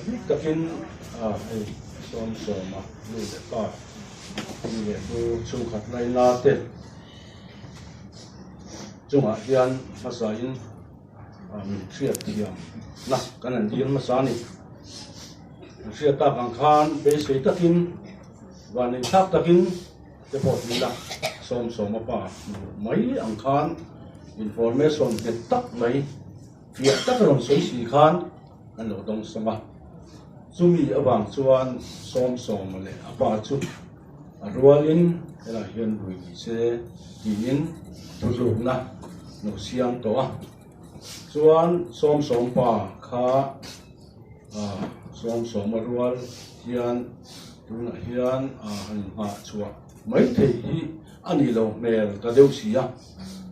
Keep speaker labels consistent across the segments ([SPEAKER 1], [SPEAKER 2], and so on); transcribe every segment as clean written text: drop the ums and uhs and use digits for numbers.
[SPEAKER 1] Bik takin hei sawmsawma nu leh pa nu leh pu chhungkhat laina te chungah hian hmasain min hriat thiam na kan han dil hmasa a ni. Kan hriat tak ang khan beisei takin vanneih thlak takin te pawh ti ila sawmsawma pa hmuh mai ang khan information nghet tak mai fiah tak a rawn sawi si khan an lo dawng sawm a. Chumi avang chuan sawmsawma leh a pa chu a rualin helaiah hian vui ni se tiin thutlukna lo siam tawh a. Chuan sawmsawm pa kha ah sawmsawma rual hian tunah hian ah han nghah chhuah mai theih hi a ni lo hmel ta deuh si a.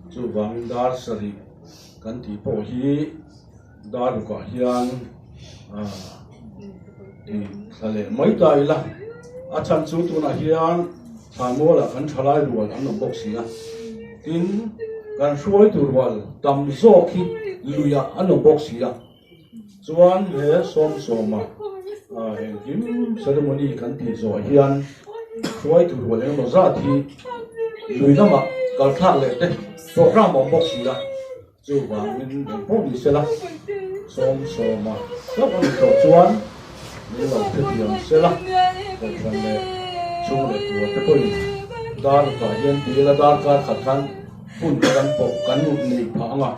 [SPEAKER 1] Chuvangin dar sarih kan tih pawh hi dar rukah hian ah tih thla leh mai ta ila a chhan chu tunah hian thlanmualah kan thalai rual an awm bawk si a tin kan hruaitu rual tam zawk hi luiah an awm bawk si a chuan he sawmsawma ah engkim ceremony kan tih zawh hian hruaitu rual engemaw zat hi lui lamah kal thlak leh te program a awm bawk si a. Chuvangin eng pawh ni sela, sawmsawma hlauh a ni tawh chuan min lo hrethiam sela, kohhran leh chhung leh tua te pawhin dar kah hian ti ila darkar khat khan hun kan pawh kan neih phah ang a,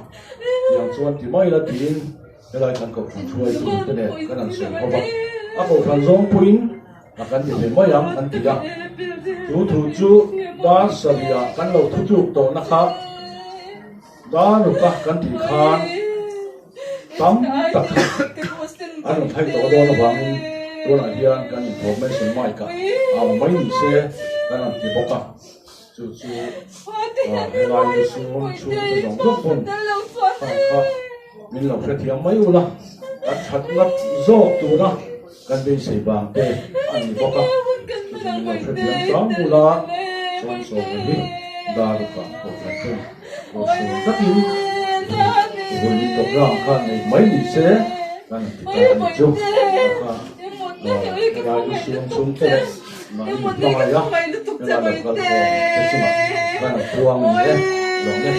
[SPEAKER 1] tiang chuan ti mai ila tiin helai kan kohhran hruaitu te nen kan han sawi ho va, a kohhran zawng pawhin a kan ti ve mai ang an ti a, chu thu chu dar sarih ah kan lo thutluk tawhna kha. Danuka kan tih khan tam tak an rawn thaih tawh dawn avangin tunah hian kan information mic ah a awm mai ni se kan rawn ti bawk a, chu chu helai lu sum chhungte zawng zawng pawn khan kha min lo hrethiam mai ula, kan thatna zawk tura kan beisei vang te a ni bawk a, chu chu min lo hrethiam hram ula chuan sawmna hi Daruka kohhran ten kohhran takin vawiin program kha nei mai ni se kan han ti ta a ni chu kha helai lu siam chhung te leh mahni hmangaih a helai lo kal khawm te chungah kan han puang ni e lawm e.